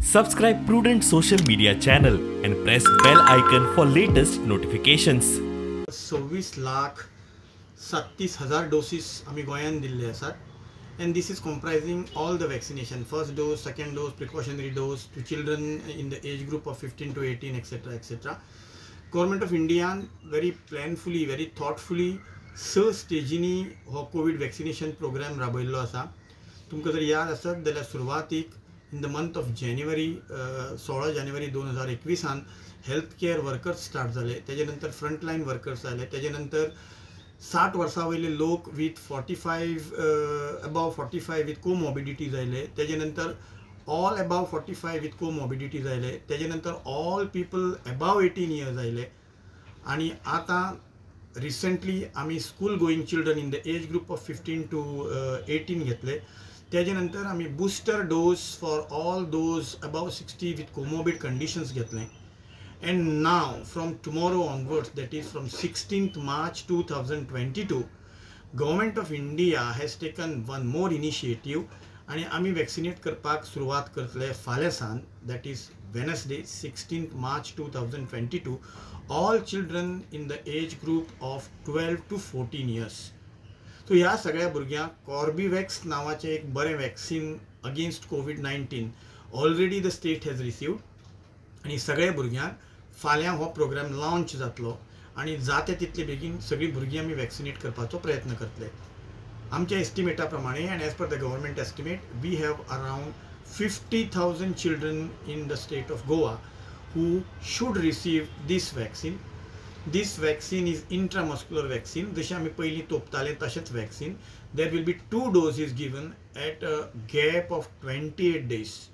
Subscribe Prudent social media channel and press bell icon for latest notifications. 26,37,000 doses आमी गोंयांत दिल्ले आसात and this is comprising all the vaccination, first dose, second dose, precautionary dose to children in the age group of 15 to 18, etcetera etcetera. Government of Indian very planfully, very thoughtfully 6 स्टेजींनी हो Covid vaccination programme राबयल्लो आसा. तुमकां जर याद आसत जाल्यार सुरवातीक in the month of January 16 जानेवारी 2021 health care workers start जाले, तेजे नंतर फ्रंटलायन वर्कर्स आयले, तेजे नंतर 60 वर्सां वयले लोक with 45 above 45 with comorbidities आयले, तेजे नंतर all above 45 with comorbidities आयले, तेजे नंतर ऑल पीपल एबाव 18 इयर्स आयले. आनी आतां रिसंटली आमी school going children in the age group of 15 to 18 घेतले. तेजे नंतर आमी booster dose for all those above 60 with comorbid conditions घेतले. And now from tomorrow onwards, that is from 16th March 2022, Government of India has taken one more initiative आनी आमी vaccinate करपाक सुरवात करतले फाल्यां सान, that is Wednesday 16th March 2022, all children in the age group of 12 to 14 years. So ह्या सगळ्या भुरग्यांक कॉर्बीवॅक्स नांवाचें एक बरें वॅक्सिन अगेन्स्ट कोवीड-19 already the state has received. आनी सगळ्या भुरग्यांक फाल्यां हो प्रोग्राम लॉन्च जातलो आनी जाता तितले बेगीन सगळीं भुरगीं आमी वॅक्सिनेट करपाचो प्रयत्न करतले. आमच्या एस्टिमेटा प्रमाणे and as per the government estimate we have around 50,000 children in the state of Goa who should receive this vaccine. This vaccine is intramuscular vaccine. जशें आमी पयलीं तोपताले तशेंच vaccine. There will be 2 doses given at a gap of 28 days.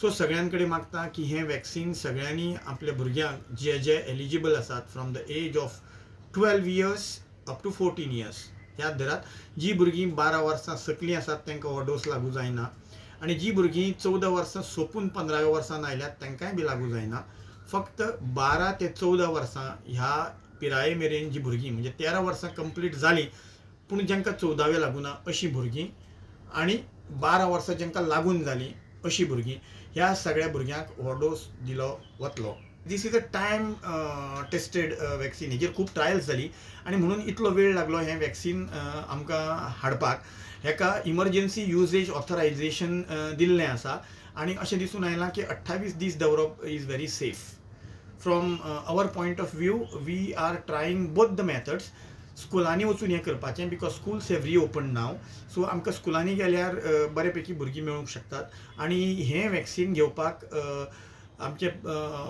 So सगळ्यां कडेन मागता की हें vaccine सगळ्यांनी आपल्या भुरग्यांक जे जे एलिजिबल आसात from the age of 12 years up to 14 years, याद धरात जी भुरगीं 12 वर्सां सकलीं आसात तांकां हो डोस लागू जायना आनी जी भुरगीं 14 वर्सां सोंपून 15व्या वर्सान आयल्यात तांकांय बी लागू जायना. फक्त 12 ते 14 वर्सां ह्या पिराये मेरेन जी भुरगीं म्हणजे 13 वर्सां कंप्लीट जालीं पूण जांकां 14वें लागूना अशीं भुरगीं आनी 12 वर्सां जांकां लागून जालीं अशीं भुरगीं, ह्या सगळ्या भुरग्यांक हो डोस दिलो वतलो. This is a time tested vaccine. हेजेर खूब ट्रायल्स जाली आनी म्हणून इतलो वेळ लागलो हें वॅक्सिन आमकां हाडपाक. हेका इमर्जन्सी युजेज ऑथरायझेशन दिल्लें आसा आनी अशें दिसून आयलां की 28 दीस दवरप is very safe. From our point of view we are trying both the methods. स्कुलांनी वचून हें करपाचें because schools have reopen now, so आमकां स्कुलांनी गेल्यार बरे पैकी भुरगीं मेळूंक शकतात आनी हें वॅक्सिन घेवपाक आमचें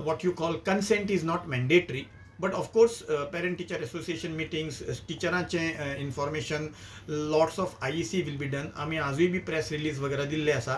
what you call consent is not mandatory, but of course parent teacher association meetings, टिचरांचें information, lots of IEC will be done. आमी आजूय बी प्रेस रिलीज वगैरे दिल्ले आसा.